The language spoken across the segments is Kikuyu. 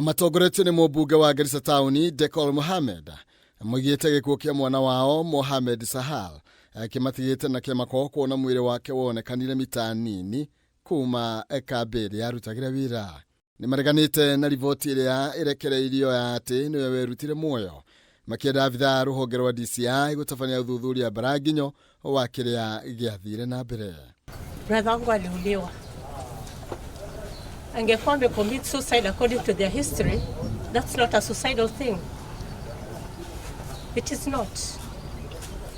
Matongoretio nĩ mũmbunge wa Garissa taũni Dekol Mohamed moigĩte gĩkuũ kĩa mwana wao Mohamed Sahal kĩmatigĩte na kĩmako kuona mwĩrĩ wake wonekanire mita nini kuma kambĩ ĩrĩa arutagĩra wĩra. Nĩ mareganĩte na riboti ĩrĩa ĩrekereirio ya atĩ nĩwe werutire muoyo, makĩenda abithaa rũhonge rwa DCI gũtabania ũthuthuria mbaranginyo wa kĩrĩa gĩathire na mbere. Brother wangu aliuliwa. Angekuwa amecommit suicide according to their history, that's not a suicidal thing. It is not.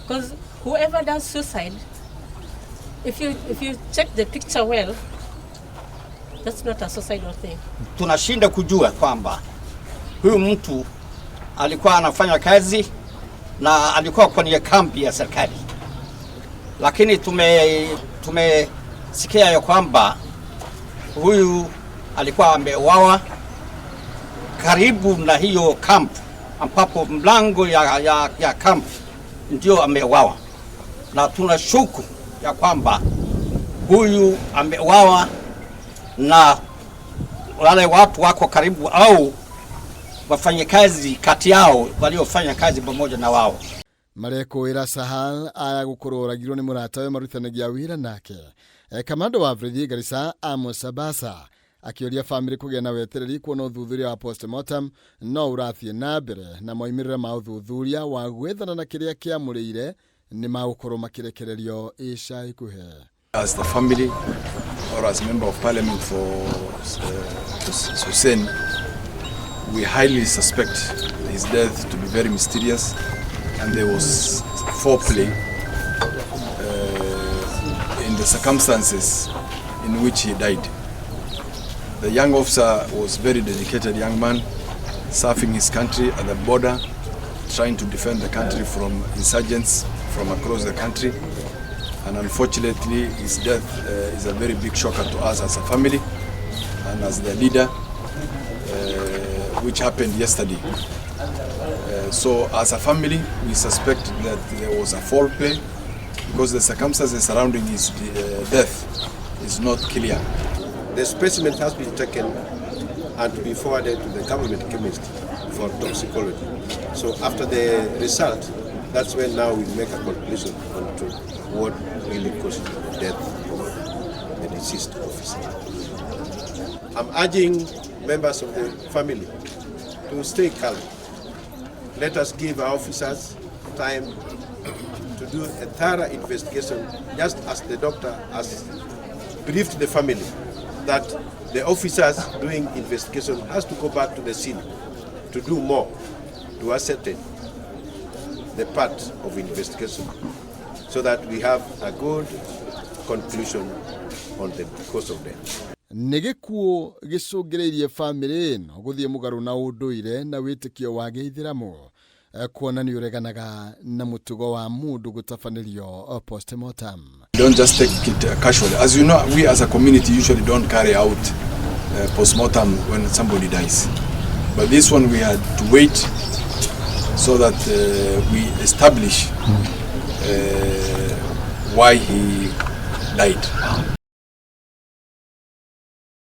Because whoever does suicide, if you check the picture well, that's not a suicidal thing. Tunashinda kujua kwamba huyu mtu alikuwa anafanya kazi na alikuwa kwenye kambi ya serikali, lakini tumesikia ya kwamba huyu alikuwa ameuawa karibu na hiyo camp, ambapo mlango ya camp ndio ameuawa, na tunashuku ya kwamba huyu ameuawa na wale watu wako karibu au wafanyakazi kati yao waliofanya kazi pamoja na wao. Marekũĩra Sahal aya gũkorwo oragirwo nĩ mũratawe marutithanagia wĩra nake. Kamando wa borithi Garissa Amos Abasa akĩũria bamĩrĩ kũgĩa na wetereri kuona ũthuthuria wa postmortem no ũrathiĩ na mbere na moimĩrĩro ma ũthuthuria wa gwethana na kĩrĩa kĩamũrĩire nĩ magũkorwo makĩrekererio ica ikuhĩ. As the family or as member of parliament for Hussein, we highly suspect his death to be very mysterious and there was foul play in the circumstances in which he died. The young officer was very dedicated young man, serving his country at the border, trying to defend the country from insurgents from across the country. And unfortunately, his death is a very big shocker to us as a family and as the leader, which happened yesterday. So as a family, we suspect that there was a foul play because the circumstances surrounding his death is not clear. The specimen has been taken and to be forwarded to the government chemist for toxicology. So after the result, that's when now we make a conclusion on to what really caused the death of the deceased officer. I'm urging members of the family to stay calm. Let us give our officers time to do a thorough investigation, just as the doctor has briefed the family that the officers doing investigation has to go back to the scene to do more to ascertain the part of investigation so that we have a good conclusion on the cause of death. Nĩ gĩkuũ gĩcũngĩrĩirie bamĩrĩ ĩno gũthiĩ mũgarũ na ũndũire na wĩtĩkio wa gĩithĩramu, kuona nĩ ũreganaga na mũtugo wa mũndũ gũtabanĩrio postmortem. Don't just take it casually. As you know, we as a community usually don't carry out postmortem when somebody dies. But this one we had to wait so that we establish why he died.